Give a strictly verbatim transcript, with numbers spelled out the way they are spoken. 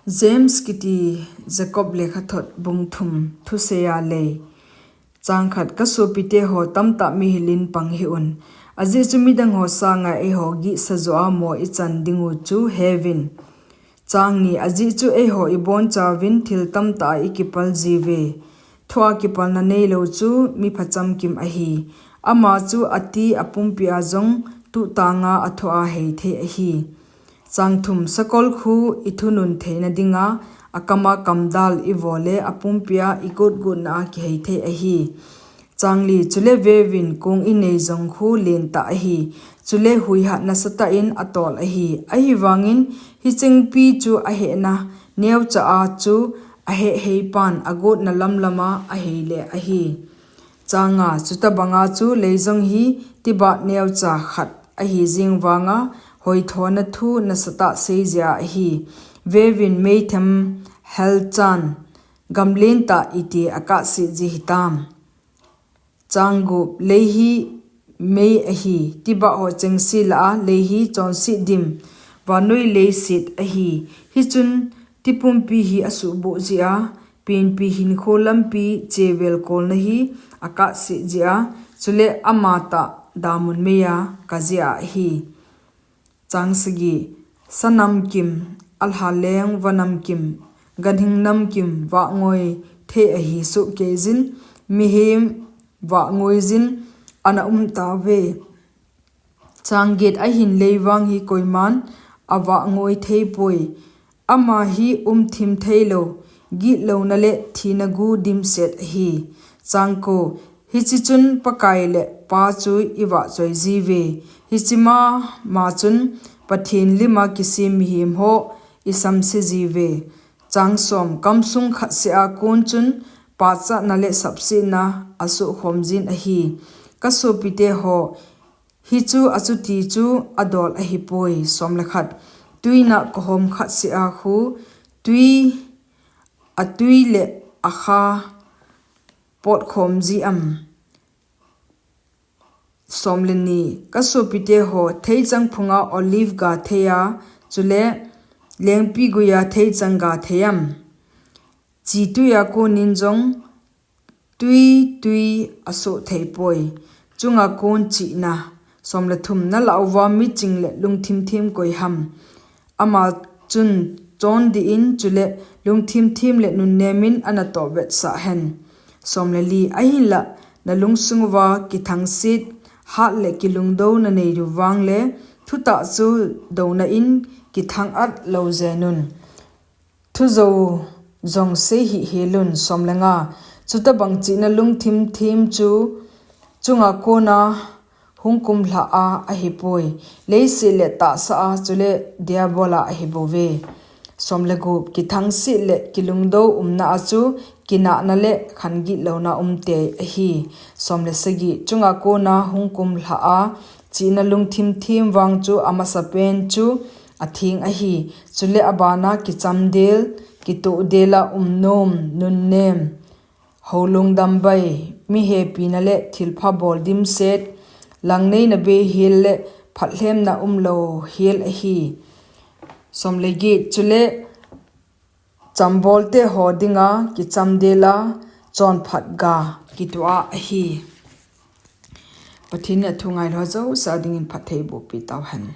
James kiti Jacob lekhathot bung thum thusei a lei. Chang khat, ka sopite ho, tamtah mihil in pang hih un. Ajeh chu midang ho sanga eiho gihsa joh a mo ichan ding u chu heuvin. Chang ni, ajeh chu eiho ibonchauvin thil tamtah a ikipal jiuve. Thu a kipalna neilou chu mi phacham kim ahi. Ama chu ati apumpi a jong tuhtanga athu a heithei ahi. Chang thum, sakol khu ithunun theina dinga akama kamdal ivo le apumpi a igotgotna a kiheithei ahi. Chang li, chule veuvin kong inei jong khu lentah ahi. Chule huihat nasatah in atol ahi. Ahivangin hichengpi chu ahehna neocha a chu ahehhei pan agotna lamlam a ahei le ahi. Chang nga, chutabanga chu lei jong hi tibat neocha khat ahi jeng vanga hoithona thu nasatah sei jeh a ahi. Veuvin meithem helchan gamlentah iti akahset ji hitam. Chang gup, lei hi mei ahi, tibah ho chengse lah a lei hi chonset dim, vannoi leiset ahi. Hichun tipumpi hi asuhboh jeh a, penpi hinkho lampi chevel kolna hi akahset jeh a, chule amatah damun mei a kajeh a ahi. Chang sagi, sanamkim, alhaleng vanamkim, ganhing namkim vahngoi thei ahi sohkei jin, mihem vahngoi jin ana um tauve. Chang get, ahin leivang hi koiman avahngoi theipoi. Ama hi umthim theilou, gitlouna le thina gu dimset ahi. Chang ko, hiche chun Pakai le Pa chu ivahchoi jiuve. Hiche mama chun Pathen lima kisem mihem ho isamse jiuve. Chang som, kamsung khatseh a kon chun pachatna le sapsetna asohkhom jin ahi. Ka sopite ho, hichu achuti chu adol ahipoi. Som le khat, tuina kohom khatseh a khu twi, atwi le akha potkhom ji am? Som le ni, ka sopite ho, theichang phunga olive ga thei a, chule lengpi guia theichang ga thei am? Chi twi a konin jong twi twi asoh theipoi. Chunga kon chihna. Som le thum, nalah uva miching le lungthim them koi ham? Ama chun chondih in, chule lungthim them le nunnem in ana toh vetsah hen. Som le li, ahinlah nalungsung uva kithangset, hat le kilungdou nanei diu vang le, thutah chu douna in kithang at lou jenun. Thujou jong sei hih helun. Som le nga, chutabang chihna lungthim them chu chunga kona hung kumlha a ahipoi, leiset le tahsa a, chule Diabol a ahibouve. Som le gup, kithangset le kilungdou umna a chu kinahna le khan gitlouna umtei ahi. Som le sagi, chunga kona hung kumlha a chihna lungthim them vang chu amasapen chu atheng ahi. Chule abana kichamdel, kitohdel a umnom, nunnem, houlung dambai, mi hepina le thilpha bol dimset, langneina beihel le phatlhemna umlou hel ahi. Som le get, chule chambolte ho dinga kichamdel a chonphat ga kitoh a ahi. Pathen in athu ngailou jouse a dingin phatthei bohpi tauhen.